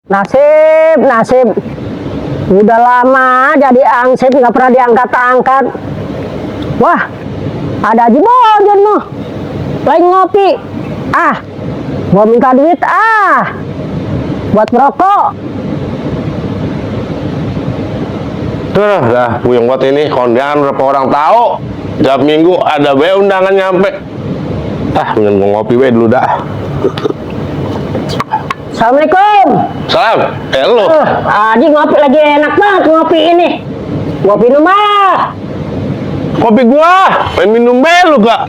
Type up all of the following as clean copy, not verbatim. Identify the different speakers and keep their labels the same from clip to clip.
Speaker 1: Nasib, nasib. Udah lama jadi ansip nggak pernah diangkat-angkat. Wah, ada Haji Bojon noh. Lagi ngopi. Ah, gua minta duit buat merokok.
Speaker 2: Tuh, dah puyeng buat ini kondangan berapa orang tahu. Tiap minggu ada be undangan nyampe. Mending gua ngopi be dulu dah.
Speaker 1: Assalamualaikum.
Speaker 2: Salam. Lu.
Speaker 1: Haji ngopi lagi enak banget ngopi ini. Ngopi rumah.
Speaker 2: Kopi gua, pengen minum be lu gak?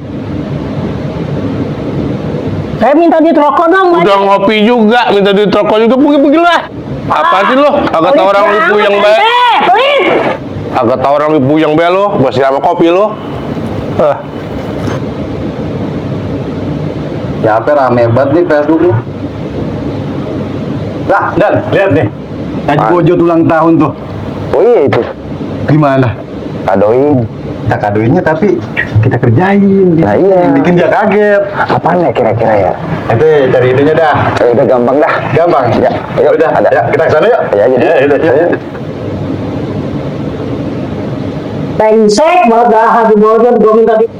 Speaker 1: Saya minta duit rokok dong, Pak.
Speaker 2: Udah ngopi juga, minta duit rokok juga, pergi-pergi lah. Apa sih lu? Agak tau orang lu puyeng be. Agak tau orang lu puyeng be lu, masih sama kopi lu.
Speaker 3: Ya apa rame banget nih Facebook lu. Lah, Dan, lihat nih. Haji Bojon ulang tahun tuh.
Speaker 4: Oh iya itu,
Speaker 3: Gimana?
Speaker 4: kadoin.
Speaker 3: Kita kadoinnya tapi kita kerjain.
Speaker 4: Nah, iya.
Speaker 3: Bikin dia kaget.
Speaker 4: Apaan ya kira-kira ya?
Speaker 3: Itu cari idenya dah.
Speaker 4: Udah gampang dah.
Speaker 3: Gampang.
Speaker 4: Ya, ayo,
Speaker 3: Udah,
Speaker 4: ada.
Speaker 3: ya, kita ke sana yuk.
Speaker 4: Ya, jadi.
Speaker 3: Ya.
Speaker 1: Pengsek banget dah Haji Bojon, gua minta duit.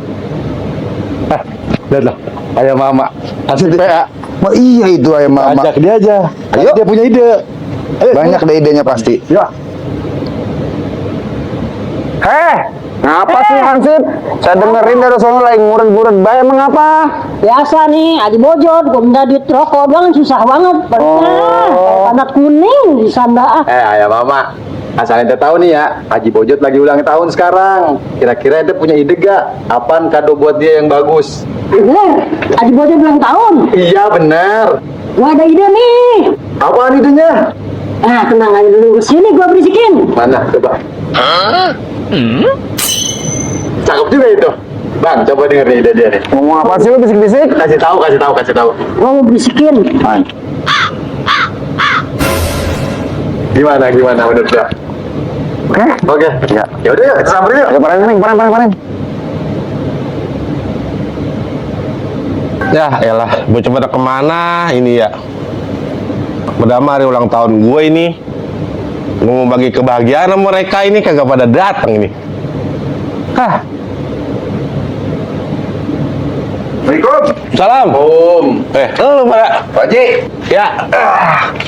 Speaker 3: Lihat lah. Ayah mama. Hasil PA.
Speaker 4: Oh iya itu ayam mama.
Speaker 3: Ajak dia aja.
Speaker 4: Ayo.
Speaker 3: Dia punya ide. Ayo,
Speaker 4: Banyak deh idenya pasti.
Speaker 3: Ya.
Speaker 4: Ngapa sih Hansip? Saya dengerin dari sono lagi nguret-nguret bae, emang apa?
Speaker 1: Biasa nih Haji Bojon, gua minta duit rokok doang susah banget. Tanda kuning di sanda.
Speaker 3: Ayah mama. Asal ente tahu nih ya, Haji Bojon lagi ulang tahun sekarang. Kira-kira ente punya ide gak? Apaan kado buat dia yang bagus?
Speaker 1: Bener, Haji Bojon ulang tahun.
Speaker 3: Iya bener.
Speaker 1: Gua ada ide nih.
Speaker 3: Apaan idenya?
Speaker 1: Tenang aja dulu. Sini gua berisikin.
Speaker 3: Mana? Coba. Cakep juga itu. Bang, coba dengerin ide dia nih.
Speaker 4: Ngomong apa sih lu bisik-bisik?
Speaker 3: Kasih tahu.
Speaker 1: Gua mau berisikin.
Speaker 3: Gimana menurut dia? Oke.
Speaker 4: Ya.
Speaker 3: Ya udah, kita samperin yuk.
Speaker 4: Ayo panen.
Speaker 2: Ya elah, bocah pada kemana ini ya? Padahal hari ulang tahun gue ini. Gue mau bagi kebahagiaan sama mereka ini kagak pada datang ini.
Speaker 3: Assalamualaikum.
Speaker 2: Salam. Lu pada.
Speaker 3: Pak Haji.
Speaker 2: Ya.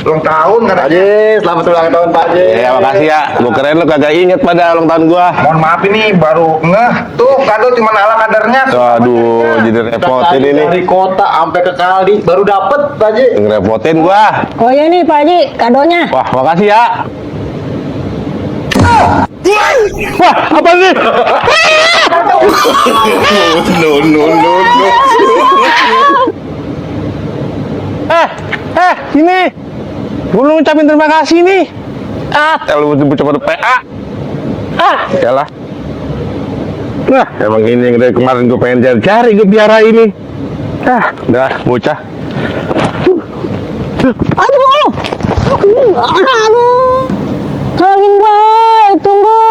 Speaker 3: Ulang tahun kan Haji. Selamat ulang tahun Pak Haji.
Speaker 2: Ya makasih ya. Gue keren lu kagak inget pada ulang tahun gua.
Speaker 5: Mohon maaf ini baru ngeh tuh kado cuma ala kadarnya.
Speaker 2: Aduh, jadi repotin ini.
Speaker 3: Dari kota sampai ke Kaldi baru dapet Pak Haji.
Speaker 2: Ngerepotin gua.
Speaker 1: Oh ya nih Pak Haji, kadonya.
Speaker 2: Wah, makasih ya. Wah, apa sih? No. Ini. Gue lu ngucapin terima kasih nih. Lu bocah pada PA. Yalah. Nah, emang ini yang dari kemarin gue pengen cari gue biara ini. Udah, bocah.
Speaker 1: Aduh. Tolongin gue, tunggu.